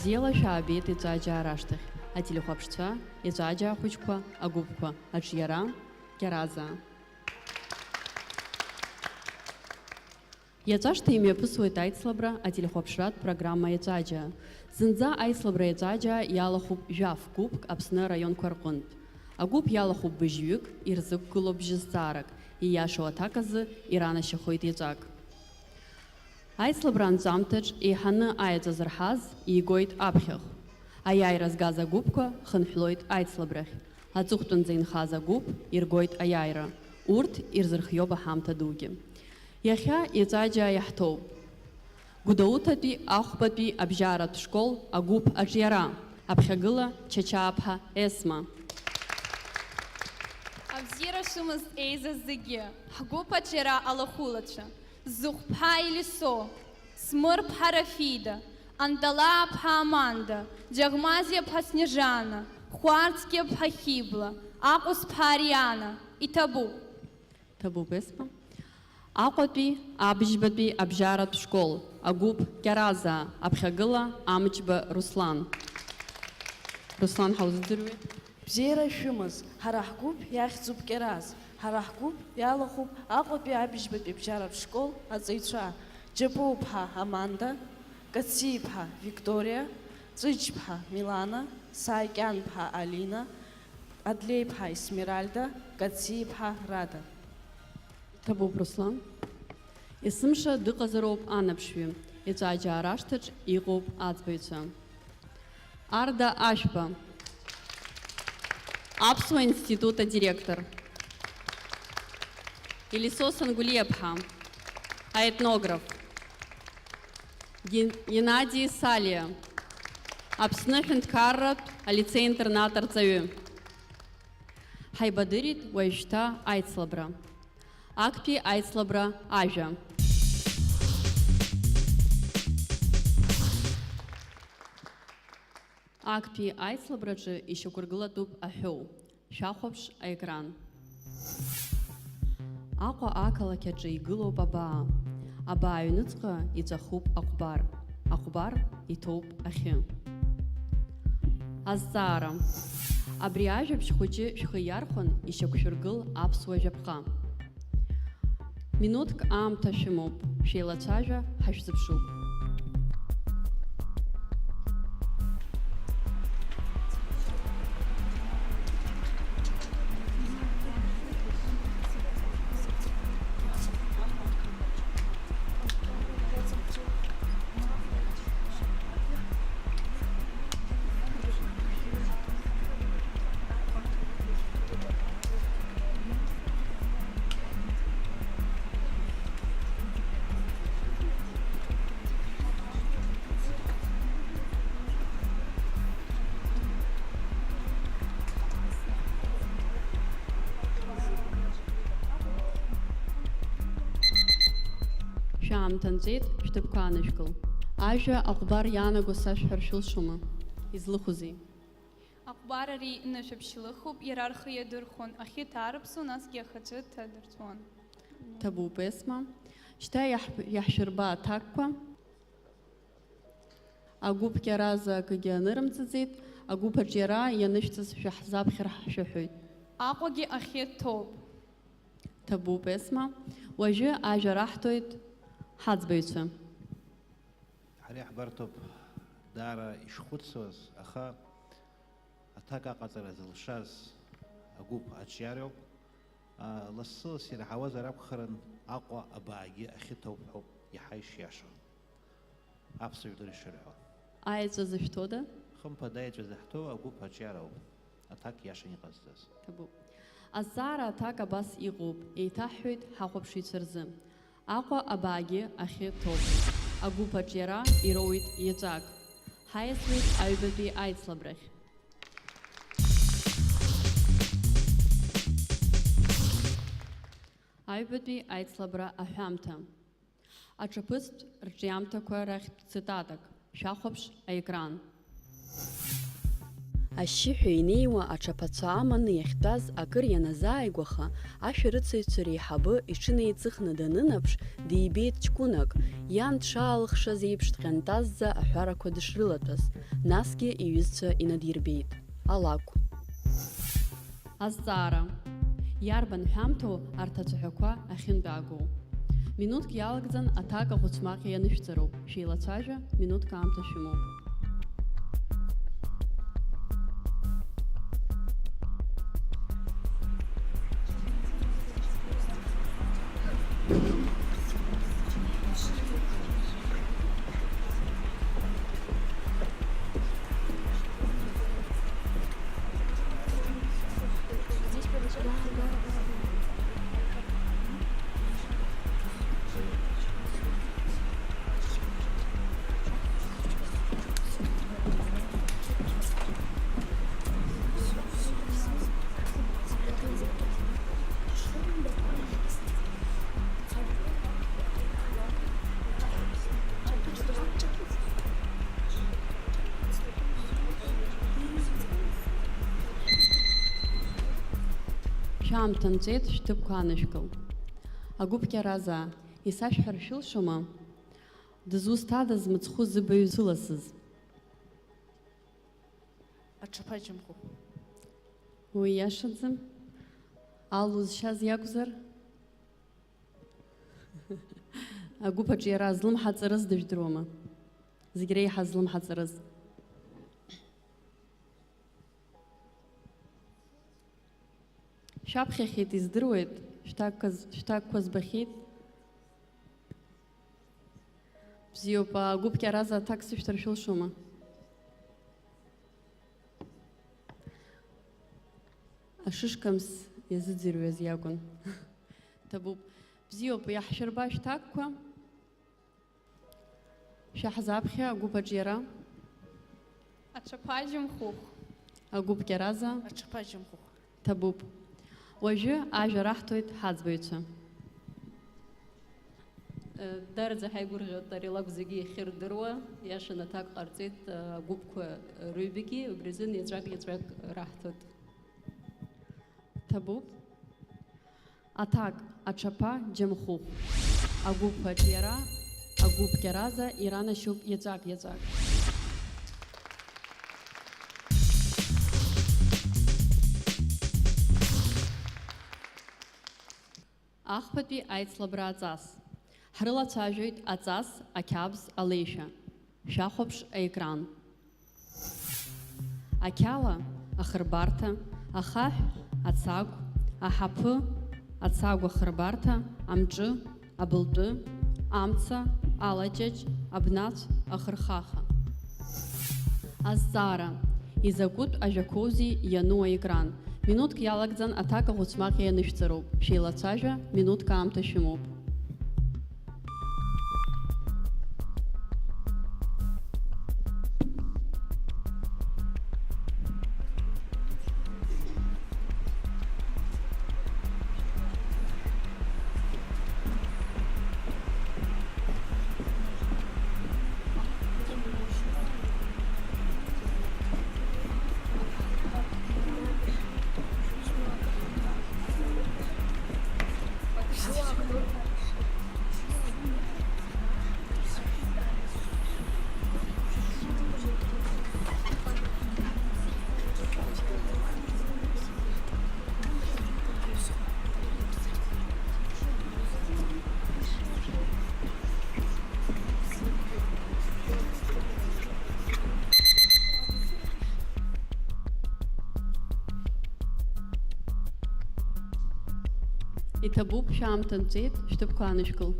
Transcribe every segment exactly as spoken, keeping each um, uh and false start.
Бзиала шәаабеит еҵәаџьаа рашҭахь, ателехәаԥшцәа, еҵәаџьаа хәыҷқәа, агәыԥқәа, аҿиара, Кьаразаа. Иаҵәашьҭа имҩаԥысуеит аицлабра ателехәаԥшратә программа Еҵәаџьаа. Зынӡа аицлабра Еҵәаџьаа иалахәуп жәаф гәыԥк Аԥсны араионқәа рҟынтә. Агәыԥ иалахәуп быжьҩык, ирзықәгылоуп бжьызҵаарак, ииашоу аҭак азы иранашьахоит еҵәак. Аицлабра анҵәамҭаҿ еиҳаны аеҵәа зырҳаз игоит аԥхьахә. Аиааира згаз агәыԥқәа хынҳәлоит аицлабрахь. Аҵыхәтәанӡа инхаз агәыԥ иргоит аиааира. Урҭ ирзырхиоуп аҳамҭа дугьы. Иахьа еҵәаџьаа иаҳҭоуп. Гәдоуҭатәи ахәбатәи абжьаратә школ агәыԥ аҿиара, аԥхьагыла Чачааԥҳа Есма. Абзиара шәымаз еизаз зегьы, ҳгәыԥ аҿиара алахәылацәа, Зыхәԥҳа Елисо, Смырԥҳа Рафида, Анталааԥҳа Аманда, Џьаӷмазиаԥҳа Снежана, Хәарцкиаԥҳа Хьыбла, Аҟәысԥҳа Ариана, иҭабуп. Ҭабуп, Есма. Аҟәатәи абыжьбатәи абжьаратә школ, агәыԥ Кьаразаа, аԥхьагыла Амҷба Руслан. Руслан, ҳаузыӡырҩуеит. Бзиара шәымаз, ҳара ҳгәыԥ иахьӡуп Кьараз, ҳара ҳгәыԥ иалахәуп Аҟәатәи абыжьбатәи абжьаратә школ аҵаҩцәа, Џьапуаԥҳа Аманда, Кациԥҳа Викториа, Ҵәыџьԥҳа Милана, Саакьанԥҳа Алина, Адлеиԥҳа Есмеральда, Кациԥҳа Рада. Иҭабуп, Руслан. Есымша дыҟазароуп анаԥшҩы, еҵәаџьаа рашҭаҿ иҟоуп аӡбаҩцәа. Арда Ашәба, Аԥсуа институт адиректор. Елисо Сангәлиаԥҳа, аетнограф. Ген-, Геннади Салиа, Аԥсны аҳәынҭқарратә алицеи-интернат арҵаҩы. Ҳаибадырит уажәшьҭа аицлабра. Актәи аицлабра ажәа. Актәи аицлабраҿы ишьақәыргылатәуп аҳәоу. Шәахәаԥш аекран. Аҟәа ақалақь аҿы игылоуп абаа. Абаа аҩныҵҟа иҵәахуп аҟәбар. Аҟәбар иҭоуп ахьы. Азҵаара. Абри ажәабжь хәыҷы шәхы иархәан, ишьақәшәыргыл аԥсуа жәаԥҟа. Минуҭк аамҭа шәымоуп, шәеилацәажәа, ҳашәзыԥшуп. Шәаамҭа нҵәеит, шәҭыԥқәа аанышәкыл. Ажәа аҟәбар иаанаго сашәҳәар шәылшома? Излыхәозеи? Аҟәбар ари нышәаԥшь лыхуп, иара рхы иадырхәон, ахьы ҭаарыԥсон, насгьы ахаҿы ҭадырҵәон. Ҭабуп, Есма. Шьҭа иаҳ-, иаҳшәырба аҭакқәа. Агәыԥ Кьараза акгьы анырымҵыҵит, агәыԥ аҿиара ианышәҵаз шәаҳзаԥхьар ҳшәаҳәоит. Аҟәагьы ахьы ҭоуп. Ҭабуп, Есма. Уажәы ажәа раҳҭоит ҳаӡбаҩцәа. Ҳара иаҳбарҭоуп даара ишхәыцуаз, аха аҭак аҟаҵара зылшаз агәыԥ аҿиароуп. А, лассы-ласс ираҳауазар акәхарын, Аҟәа абаагьы ахьы ҭоуп ҳәоуп иаҳа ишиашоу. Аԥсуа жәлар ишырҳәо. Аеҵәа зышәҭода? Хымԥада, аеҵәа заҳҭо агәыԥ аҿиароуп, аҭак иашан иҟазҵаз. Ҭабуп. Азҵаара аҭак абас иҟоуп, еиҭаҳҳәоит ҳахәаԥшыҩцәа рзы. Аҟәа абаагьы ахьы ҭоуп. Агәыԥ аҿиара ироуит еҵәак. Ҳаиасуеит аҩбатәи аицлабрахь. Аҩбатәи аицлабра аҳәамҭа. Аҿаԥыцтә рҿиамҭақәа рахьтә цитатак. Шәахәаԥш аекран. Ашьшьыҳәа инеиуа аҽаԥацәа аманы иахьтәаз акыр ианазааигәаха, ашәарыцаҩцәа реиҳабы иҽынеиҵыхны данынаԥш, дибеит ҷкәынак, иан дшаалыхшаз еиԥш дҟьантазӡа аҳәарақәа дышрылаҭәаз, насгьы иҩызцәа инадирбеит. Алакә. Азҵаара. Иарбан ҳәамҭоу арҭ ацәаҳәақәа ахьынтәаагоу? Минуҭк иалагӡан аҭак ахәыцмаҟьа ианышәҵароуп. Шәеилацәажәа, минуҭк аамҭа шәымоуп. Шәаамҭа нҵәеит, шәҭыԥқәа анышәкыл. Агәыԥ Кьаразаа, исашәҳәар шәылшома? Дызусҭадаз мыцхәы зыбаҩ зыласыз? Аҽаԥа Џьамхәыхә. Уи иашаӡам. Алу зшьаз иакәзар? Агәыԥ аҿиара злымҳа ҵарыз дыжәдыруама? Зегь реиҳа злымҳа ҵарыз. Шәаԥхьахьеит, издыруеит, шәҭакқәа з-, шәҭакқәа збахьеит. Бзиоуп, агәыԥ Кьараза аҭак сышәҭар шәылшома? Ашышкамс иазыӡырҩуаз иакәын. Ҭабуп. Бзиоуп, иаҳшәырба шәҭакқәа. Шәаҳзаԥхьа агәыԥ аҿиара. Аҽаԥа Џьамхәыхә. Агәыԥ Кьараза. Аҽаԥа Џьамхәыхә. Ҭабуп. Уажәы ажәа раҳҭоит ҳаӡбаҩцәа. Дараӡа ҳаигәырӷьоит ари лакә зегьы иахьырдыруа, иашан аҭак ҟарҵеит агәыԥқәа рыҩбагьы, убри азын еҵәак-еҵәак раҳҭоит. Ҭабуп. Аҭак, аҽаԥа Џьамхәыхә. Агәыԥ аҿиара, агәыԥ Кьараза иранашьоуп еҵәак-еҵәак. Ахԥатәи аицлабра аҵас. Ҳрылацәажәоит аҵас, ақьабз, алеишәа. Шәахәаԥш аекран. Ақьала, ахырбарҭа, ахаҳә, ацагә, аҳаԥы, ацагә ахырбарҭа, амҿы, абылтәы, амца, алаҷаҷ, абнацә, ахырхаха. Азҵаара. Изакәытә ажәақәоузеи иану аекран? Минуҭк иалагӡан аҭак ахәыцмаҟьа ианышәҵароуп. Шәеилацәажәа, минуҭк аамҭа шәымоуп. Иҭабуп, шәаамҭа нҵәеит, шәҭыԥқәа аанышәкыл.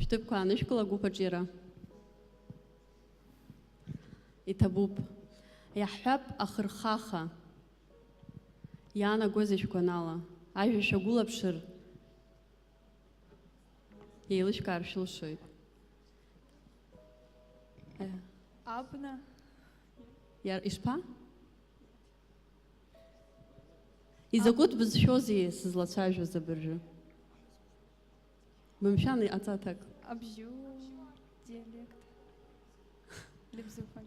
Шәҭыԥқәа аанышәкыл, агәыԥ аҿиара. Иҭабуп. Иаҳҳәап, ахырхаха. Иаанагозеи шәгәанала? Ажәа шәагәылаԥшыр, еилышәкаар шәылшоит. Э. Абна. Иар-, ишԥа? Изакәытә бызшәоузеи сызлацәажәоз абыржәы? Бымшәан, иҟаҵа аҭак. Абжьу диалект. Лыбзыуфан.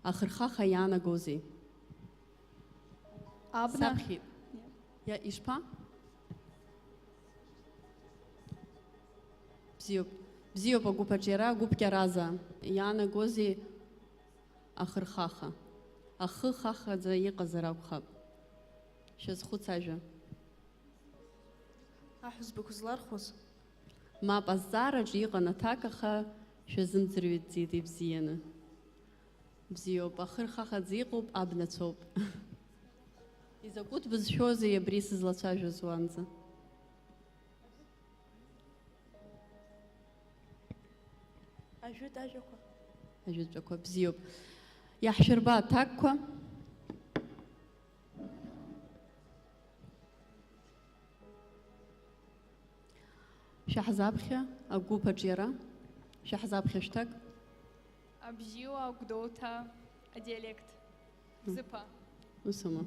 Ахырхаха иаанагозеи? Абна. Саԥхьеит. Иа, ишԥа? Бзиоуп. Бзиоуп агәыԥ аҿиара, агәыԥ кьараза. Иаанагозеи ахырхаха? Ахы хахаӡа иҟазар акәхап. Шәазхәыц ажәа. Аҳәызбақәа злархәыз? Мап, азҵаараҿы иҟан аҭак, аха шәазымӡырҩыҵӡеит ибзианы. Бзиоуп, ахы рхахаӡа иҟоуп, абна цәоуп. Изакәытә бызшәоузеи абри сызлацәажәоз уанӡа? Ажәытә ажәақәа. Ажәытәқәа, бзиоуп. Иаҳшәырба аҭакқәа. Шәаҳзаԥхьа агәыԥ аҿиара, шәаҳзаԥхьа шәҭак. Абзиуаа, Гәдоуҭа, адиалект. Мм. Бзыԥа. Ус аума?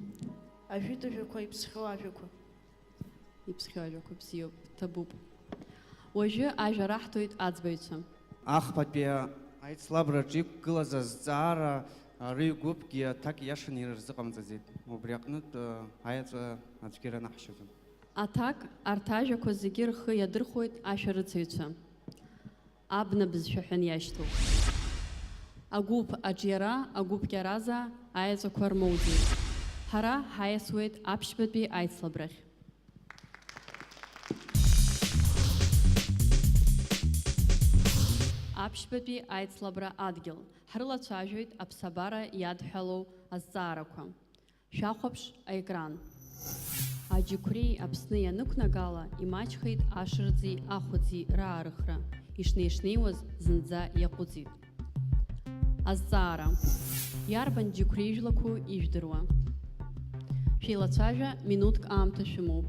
Ажәытә ажәақәа, иԥсхьоу ажәақәа. Иԥсхьоу ажәақәа, бзиоуп, ҭабуп. Уажәы ажәа раҳҭоит аӡбаҩцәа. Ахԥатәи аицлабраҿы иқәгылаз азҵаара рыҩгәыԥгьы аҭак иашаны ирзыҟамҵаӡеит. Убри аҟнытә, аеҵәа аӡәгьы ранаҳшьаӡом. Аҭак, арҭ ажәақәа зегьы рхы иадырхәоит ашәарыцаҩцәа. Абна бызшәа ҳәа иашьҭоуп. Агәыԥ аҿиара, агәыԥ кьараза аеҵәақәа рмоуӡеит. Ҳара ҳаиасуеит аԥшьбатәи аицлабрахь. Аԥшьбатәи аицлабра адгьыл. Ҳрылацәажәоит аԥсабара иадҳәалоу азҵаарақәа. Шәахәаԥш аекран. Аџьықәреи Аԥсни ианықәнагала, имаҷхеит ашырӡи ахәыӡи раарыхра, ишнеи-шнеиуаз зынӡа иаҟәыҵит. Азҵаара. Иарбан џьықәреи жәлақәоу ижәдыруа? Шәеилацәажәа, минуҭк аамҭа шәымоуп.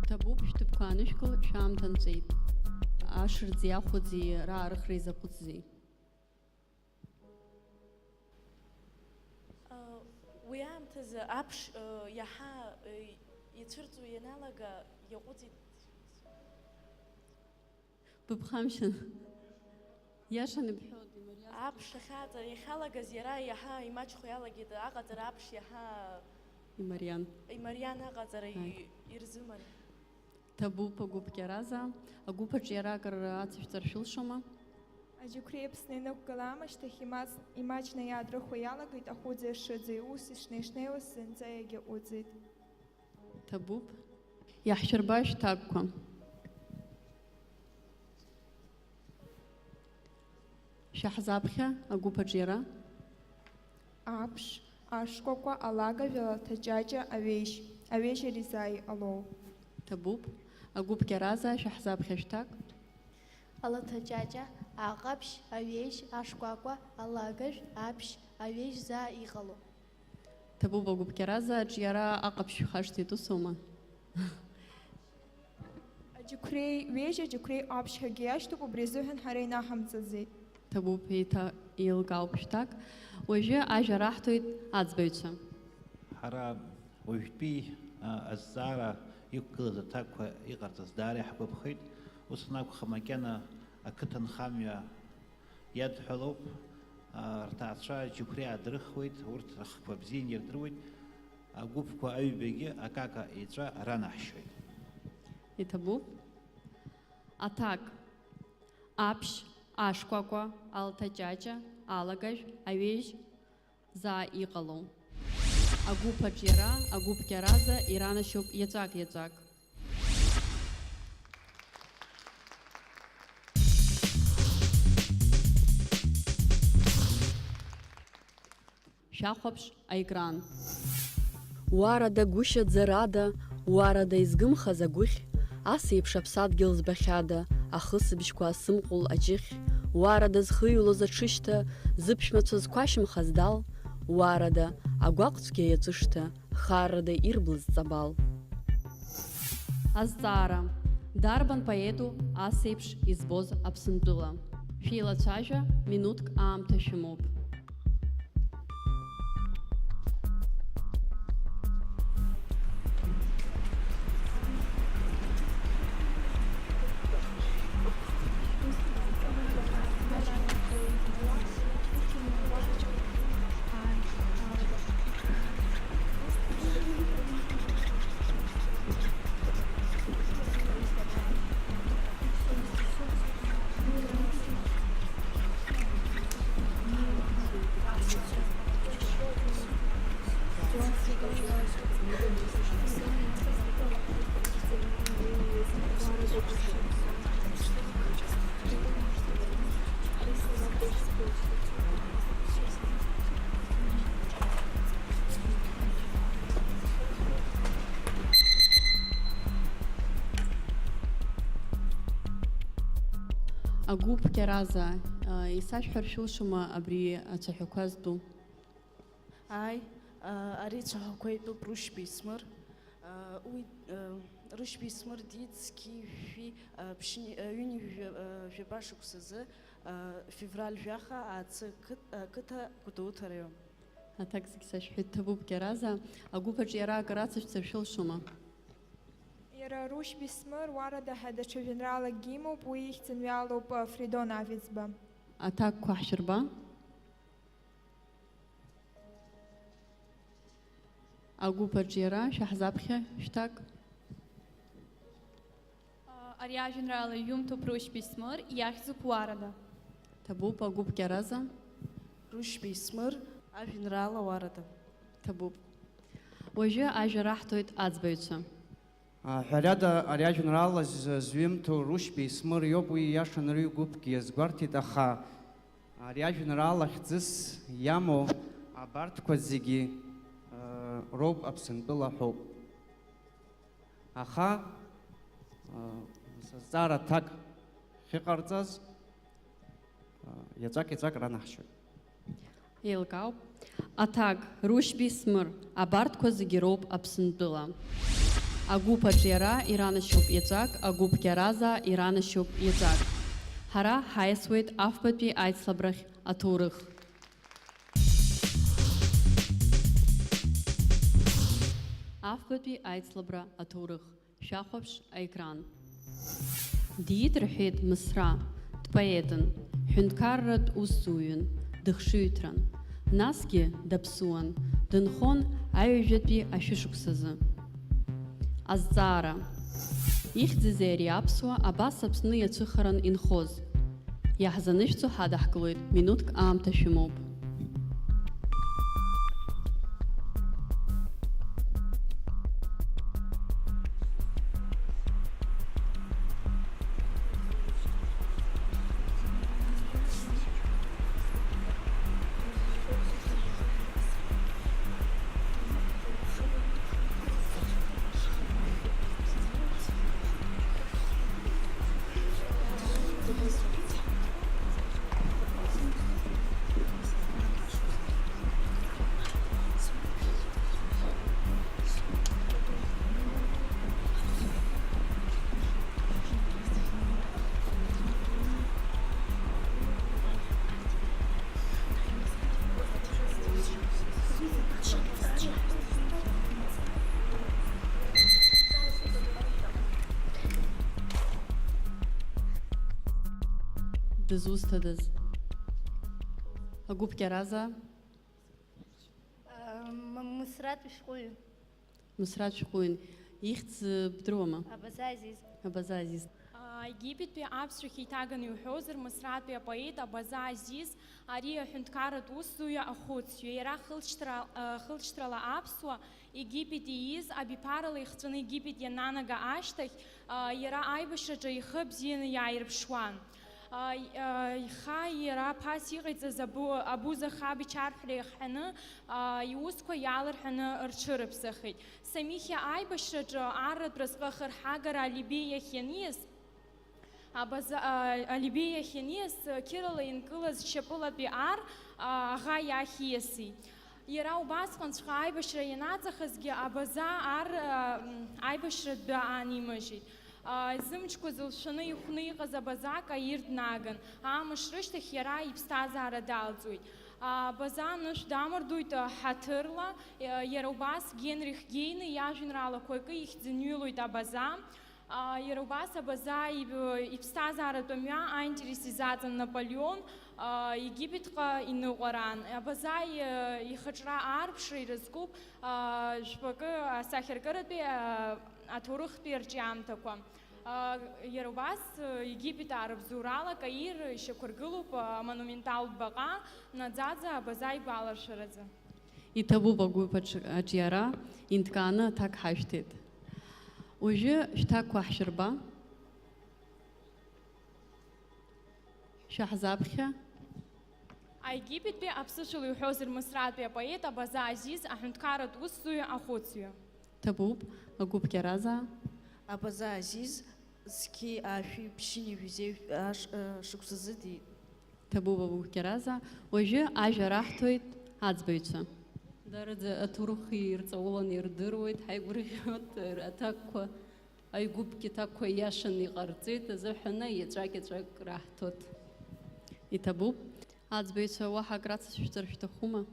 Ҭабуп, шәҭыԥқәа аанышәкыл, шәаамҭа нҵәеит. Ашырӡи ахәыӡи раарыхра изаҟәыҵзеи? Уи аамҭазы аԥш, иаҳа, ицәырҵуа ианалага, иаҟәыҵит. Быԥхамшьан. Иашан ибҳәоит, имариан. Аԥш ахьааҵара иахьалагаз иара иаҳа имаҷхо иалагеит, аҟаҵара аԥш иаҳа Имариан. Имариан аҟаҵара Ааи. И-, ирзыман. Ҭабуп агәыԥ кьараза. Агәыԥ аҿиара акыр ацышәҵар шәылшома? Аџьықәреи Аԥсны инықәгыла аамышьҭахь имац-, имаҷны иаадрыхуа иалагеит ахәыӡи ашыӡи, ус ишнеи-шнеиуаз зынӡа иагьаҟәыҵит. Ҭабуп. Иаҳшәырба шәҭакқәа. Шәаҳзаԥхьа агәыԥ аҿиара. Аԥш, ашкәакәа, алагажә, алаҭаҷаҷа, аҩежь. Аҩежь ари заа иҟалоу. Ҭабуп. Агәыԥ кьараза шәаҳзаԥхьа шәҭак. Алаҭаҷаҷа, аҟаԥшь, аҩежь, ашкәакәа, алагажә, аԥшь, аҩежь заа иҟало. Ҭабуп агәыԥ кьараза аҿиара аҟаԥшь шәхашҭит, ус аума? Аџьықәреи ҩежь, аџьықәреи ҟаԥшь ҳәагьы иашьҭоуп, убри азыҳәан ҳара инаҳамҵаӡеит. Ҭабуп, еиҭа еилкаауп шәҭак. Уажәы ажәа раҳҭоит аӡбаҩцәа. Ҳара уажәтәи, а, азҵаара иқәгылаз аҭакқәа иҟарҵаз даара иаҳгәаԥхеит. Ус анакәха, макьана ақыҭанхамҩа иадҳәалоуп, а, рҭаацәа џьықәреи аадырхуеит, урҭ рхқәа бзианы ирдыруеит, агәыԥқәа аҩбагьы акака еҵәа ранаҳшьоит. Иҭабуп. Аҭак. Аԥшь, ашкәакәа, алҭаҷаҷа, алагажә, аҩежь, заа иҟало. Агәыԥ аҿиара, агәыԥ кьараза иранашьоуп иаҵәак-иаҵәак. Шәахәаԥш аекран. Уарада гәышьаӡарада, уарада изгымхаз агәыхь, ас еиԥш аԥсадгьыл збахьада, ахысыбжьқәа асымҟәыл аҷыхь, уарада зхыҩлоз аҽышьҭа, зыԥшәмацәа зқәашьымхаз дал, уарада агәаҟцәгьа иаҵәышҭа, харрада ирблыз ҵабал. Азҵаара. Дарбан поету ас еиԥш избоз Аԥсынтәыла? Шәеилацәажәа, минуҭк аамҭа шәымоуп. Агәыԥ Кьараза, а, исашәҳәар шәылшома абри ацәаҳәақәа зтәу? Ааи, а, ари цәаҳәақәа итәуп Рушьбеи Смыр. А, уи, а, Рушьбеи Смыр диит зқьи жәшәи, а, ԥшьни-, а, ҩынҩажәи жәа-, а, жәаба шықәсазы, а, февраль жәаха Аацы қыҭ-, а, қыҭа Гәдоуҭа араион. Аҭак зегь сашәҳәеит, ҭабуп Кьараза. Агәыԥ аҿы иара акыр ацышәҵар шәылшома? Иара Рушьбеи Смыр уарада ҳәа даҽа жәеинраалакгьы имоуп, уи ихьӡ аныҩналоуп, а, Фридон Авицба. Аҭакқәа ҳшәырба. Агәыԥ аҿы иара, шәаҳзаԥхьа шәҭак. Ари ажәеинраала иҩымҭоуп Рушьбеи Смыр, иахьӡуп Уарада. Ҭабуп, агәыԥ Кьараза. Рушьбеи Смыр, ажәеинраала Уарада. Ҭабуп. Уажәы ажәа раҳҭоит аӡбаҩцәа. А, ҳәарада, ари ажәеинраала з-, зҩымҭоу Рушьбеи Смыр иоуп, уи ииашаны рыҩ гәыԥгьы иазгәарҭеит, аха ари ажәеинраала хьӡыс иамоу абарҭқәа зегьы, а, роуп Аԥсынтәыла ҳәоуп. Аха, а, сызҵаара аҭак ахьыҟарҵаз, а, еҵәак-еҵәак ранаҳшьоит. Еилкаауп. Аҭак, Рушьбеи Смыр, абарҭқәа зегьы роуп Аԥсынтәыла. Агәыԥ аҿы иара иранашьоуп еҵәак, агәыԥ Кьараза иранашьоуп еҵәак. Ҳара ҳаиасуеит афбатәи аицлабрахь аҭоурых. Афбатәи аицлабра аҭоурых. Шәахәаԥш аекран. Диит, рҳәеит, Мысра, дпоетын, ҳәынҭқарратә усзуҩын, дыхшыҩҭран. Насгьы даԥсуан, дынхон аҩажәатәи ашәышықәсазы. Азҵаара. Ихьӡызеи ари аԥсуа абас Аԥсны иацәыхаран инхоз? Иаҳзанышәҵо ҳадаҳкылоит, минуҭк аамҭа шәымоуп. Дызусҭадаз? Агәыԥ Кьараза. М-, Мысратә шәҟәыҩҩы. Мысратә шәҟәыҩҩы. Ихьӡ, э, бдыруама? Абаза Азиз. Абаза Азиз. А, Египеттәи аԥсшәахь еиҭаганы иуҳәозар, Мысратәи апоет Абаза Азиз, ари аҳәынҭқарратә усзуҩы, ахәыцҩы. Иара хылҵшьҭра-, а, хылҵшьҭрала аԥсуа, Египет ииз, абиԥарала ихҵәаны Египет иананага ашьҭахь, а, иара аибашьраҿы ихы бзианы иааирԥшуан. А, и-, а, ихы иара ԥас иҟаиҵаз абу-, Абуза Хаб ичарҳәара иахҟьаны, а, иусқәа иаларҳәаны рҽырыԥсахит. Самихиа аибашьраҿы арратә разҟы ахырҳагара Алибеи иахь ианиас, Абаза-, а, Алибеи иахь ианиас, қьырала инкылаз шьапылатәи ар, а, аӷа иахь ииасит. Иара убасҟанҵәҟьа аибашьра ианаҵахазгьы, Абаза ар, а, м, аибашьратәы аанимыжьит. А, зымчқәа зылшәаны ихәны иҟаз Абаза Каир днаган, амш рышьҭахь иара иԥсҭазаара далҵуеит. А, Абаза анышә дамардоит, а, ҳаҭырла, а, иара убас Генрих Гейне иажәеинраалақәа акы ихьӡынҩылоит Абаза. А, иара убас Абаза иб-, иԥсҭазааратә мҩа аинтерес изаҵан Наполеон, а, Египетҟа иныҟәараан. Абаза и-, ихаҿра аарԥшра ирызкуп, а, жәпакы асахьаркыратәи, а, аҭоурыхтәи арҿиамҭақәа. А, иара убас, а, Египет арыбзоурала Каир ишьақәыргылоуп, а, амонументалтә баҟа, наӡаӡа Абаза игәаларшәаразы. Иҭабуп агәыԥ аҿ-, аҿиара, инҭкааны аҭак ҳашәҭеит. Уажәы шәҭакқәа ҳшәырба. Шәаҳзаԥхьа. Аегипеттәи аԥсышәала иуҳәозар, Мысратәи апоет Абаза Азиз, аҳәынҭқарратә усзуҩы, ахәыцҩы. Ҭабуп, агәыԥ Кьаразаа. Абаза Азиз, зқьи аашәи ԥшьынҩажәи жәеи аш-, шықәсазы диит. Ҭабуп, агәыԥ Кьаразаа. Уажәы ажәа раҳҭоит аӡбаҩцәа. Дараӡа аҭоурых ирҵауланы ирдыруеит, ҳаигәырӷьоит, аҭакқәа, аигәыԥгьы аҭакқәа ииашаны иҟарҵеит азыҳәаны еҵәак-еҵәак раҳҭоит. Иҭабуп. Аӡбаҩцәа, уаҳа акрацышәҵар шәҭахума?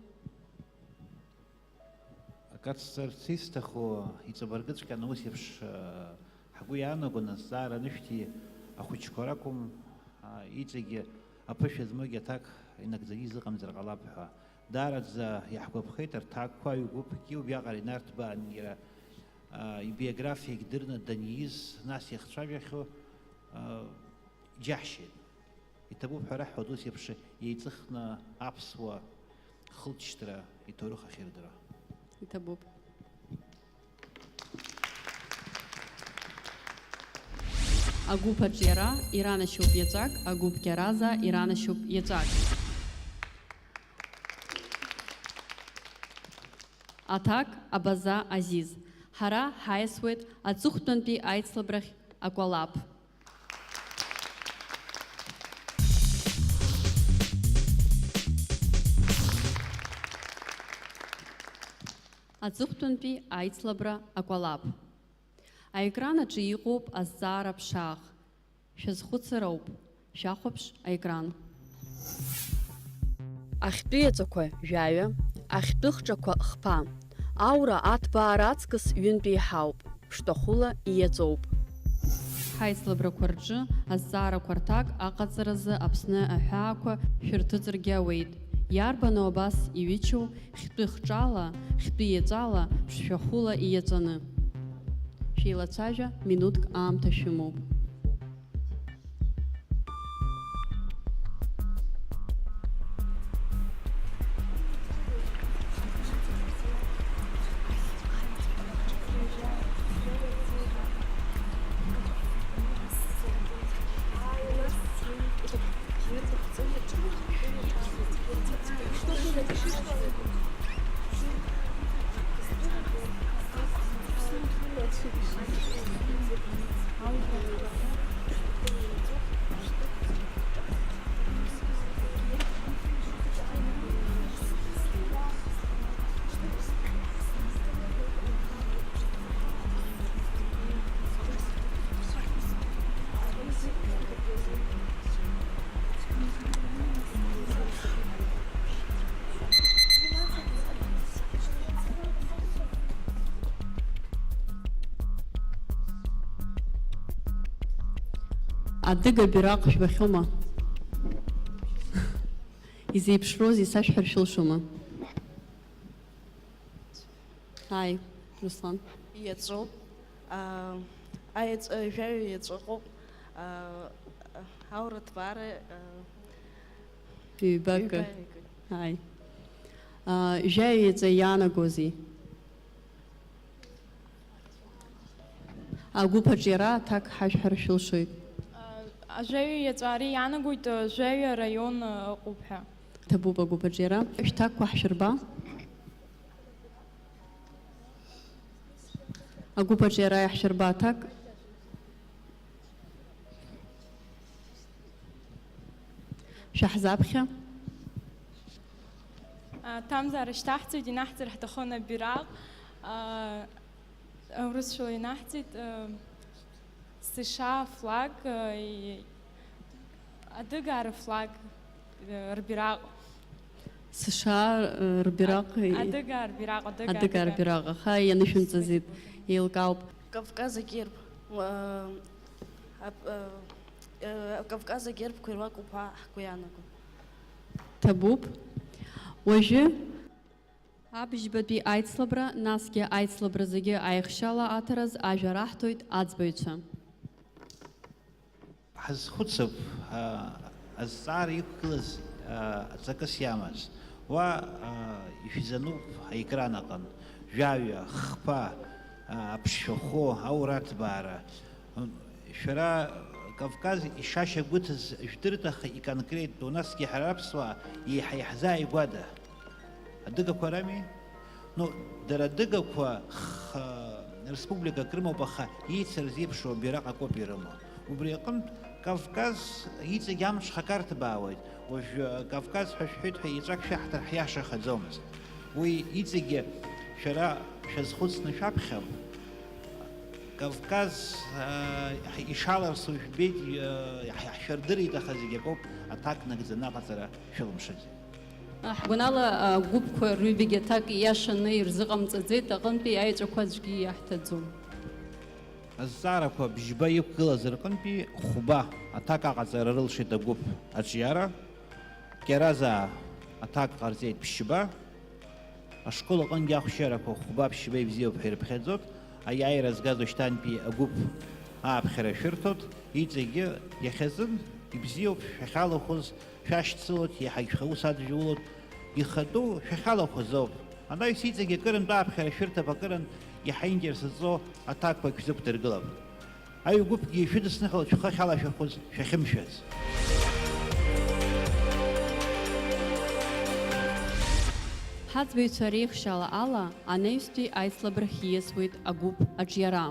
Акацҵарц исҭаху, иҵабыргыҵәҟьаны ус еиԥш, а, ҳгәы иаанагон, азҵаара анышәҭи, ахәыҷқәа ракәым, а, иҵегьы аԥышәа змоугьы аҭак инагӡаны изыҟамҵар ҟалап ҳәа. Даараӡа иаҳгәаԥхеит арҭ аҭакқәа, аҩ-гәыԥгьы убриаҟара инарҭбаан иара, а, ибиографиагь дырны даниз, нас иахцәажәахьоу, а, џьаҳшьеит. Иҭабуп ҳәа раҳҳәоит ус еиԥш еиҵыхны аԥсуа хылҵшьҭра иҭоурых ахьырдыруа. Иҭабуп. Агәыԥ аҿиара иранашьоуп еҵәак, агәыԥ Кьаразаа иранашьоуп еҵәак. Аҭак, Абаза Азиз. Ҳара ҳаиасуеит аҵыхәтәантәи аицлабрахь акәалаԥ. Аҵыхәтәантәи аицлабра акәалаԥ. Аекран аҿы иҟоуп азҵаара ԥшаах. Шәазхәыцыр ауп. Шәахәаԥш аекран. Ахьтәы иаҵәақәа жәаҩа, ахьтәы хҿақәа хԥа. Аура аҭбаара аҵкыс ҩынтә еиҳауп, ԥштәахәыла ииаҵәоуп. Ҳаицлабрақәа рҿы азҵаарақәа рҭак аҟаҵаразы Аԥсны аҳәаақәа шәырҭыҵыргьы ауеит. Иарбану абас иҩычоу хьтәы хҿала, хьтәы иаҵәала, ԥштәахәыла ииаҵәаны? Шәеилацәажәа, минуҭк аамҭа шәымоуп. Адыга бираҟ жәбахьоума? Изеиԥшроузеи, сашәҳәар шәылшома? Ааи, Руслан. Иаҵәоуп. Аа, аеҵә-, жәаҩа иаҵәа ыҟоуп. Аа, аура ҭбаара, аа, ҩбакы. Ҩба икын. Ааи. Аа, жәаҩа иаҵәа иаанагозеи? Агәыԥ аҿиара аҭак ҳашәҳәар шәылшоит. Аа, Ажәаҩа иаҵәа ари иаанагоит, э, жәаҩа араион, э, ыҟоуп ҳәа. Ҭабуп агәыԥ аҿиара. Шәҭакқәа ҳшәырба. Агәыԥ аҿиара иаҳшәырба аҭак. Шәаҳзаԥхьа. Аҭамзаара шьҭаҳҵоит, инаҳҵар ҳҭахын абираҟ. А, урысшәала инаҳҵеит, а, С Ш А флаг, а, и-, адыгаа рфлаг, а, рбираҟ. С Ш А, э, рбираҟ, Ад-, и-, адыгаа рбираҟ, адыгаа, адыгаа адыгаа. Рбираҟ, аха ианышәымҵазеит, еилкаауп. Кавказ агерб, э, ап-, э, э, Кавказ агербқәа ируакуп ҳәа ҳгәы иаанагон. Ҭабуп. Уажәы абыжьбатәи аицлабра, насгьы аицлабра зегьы аихшьала аҭараз ажәа раҳҭоит аӡбаҩцәа. Ҳазхәыцып, а, азҵаара иқәгылаз, а, ҵакыс иамаз. Уа, а, ишәзануп аекран аҟын. Жәаҩа, хԥа, а, аԥшшәахәы, аураҭбаара. Шәара Кавказ ишашьагәыҭаз жәдырт, аха иконкреттәу, насгьы ҳара аԥсуаа еиҳа иаҳзааигәада? Адыгақәа рами? Ну, дара адыгақәа х-, республикак рымоуп, аха еицырзеиԥшу абираҟ акоуп ирымоу. Убри аҟынтә Кавказ иҵегь амҽхак арҭбаауеит. Уажә Кавказ ҳәа шәҳәеит ҳәа еҵәак шәаҳҭар ҳиашахаӡомызт. Уи иҵегьы шәара шәазхәыцны шәаԥхьап. Кавказ, аа, ишаларсу жәбеит, аа, ҳ-, ҳшәырдырит, аха зегь акоуп, аҭак нагӡаны аҟаҵара шәылымшаӡеит. Ҳгәанала, агәыԥқәа рҩбагьы аҭак ииашаны ирзыҟамҵаӡеит, аҟынтәи аеҵәақәа аӡәгьы иаҳҭаӡом. Азҵаарақәа бжьба иқәгылаз рҟынтәи хәба аҭак аҟаҵара рылшеит агәыԥ аҿиара, Кьаразаа аҭак ҟарҵеит ԥшьба, ашкол аҟынгьы ахәшьарақәа хәба ԥшьба ибзиоуп ҳәа ирыԥхьаӡоит, аиааира згаз уашьҭантәи агәыԥ ааԥхьара шәырҭоит, иҵегьы иахьазын ибзиоуп, шәахьалахәыз шәашьцылоит, иаҳагь шәхы аус адыжәулоит, ихатәу шәахьалахәыз ауп. Анаҩс иҵегь акырынтә ааԥхьара шәырҭап, акырынтә иаҳа интересаҵо аҭакқәа шәзықәдыргылап. Аҩгәыԥгьы шәыдысныҳәалоит шәхы ахьалашәырхәыз, шәахьымшәаз. Ҳаӡбаҩцәа реихшьала ала, анаҩстәи аицлабрахь ииасуеит агәыԥ аҿиара.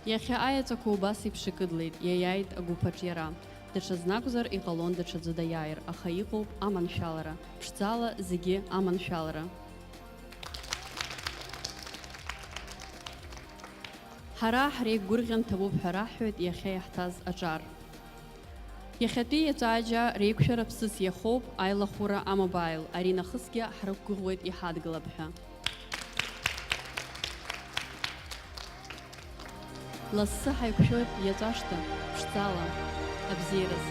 Иахьа аеҵәақәа убас еиԥш икыдлеит, иаиааит агәыԥ аҿиара. Даҽазнакәзар, иҟалон даҽаӡәы даиааир, аха иҟоуп аманшәалара. Ԥшӡала зегьы аманшәалара. Ҳара ҳреигәырӷьан ҭабуп ҳәа раҳҳәоит иахьа иаҳҭаз аҿар. Иахьатәи иаҵәаџьа реиқәшәара ԥсыс иахоуп, аилахәыра амобаил, ари нахысгьы ҳрықәгәыӷуеит иҳадгылап ҳәа. Лассы ҳаиқәшәоит иаҵәашҭа, ԥшӡала, абзиараз.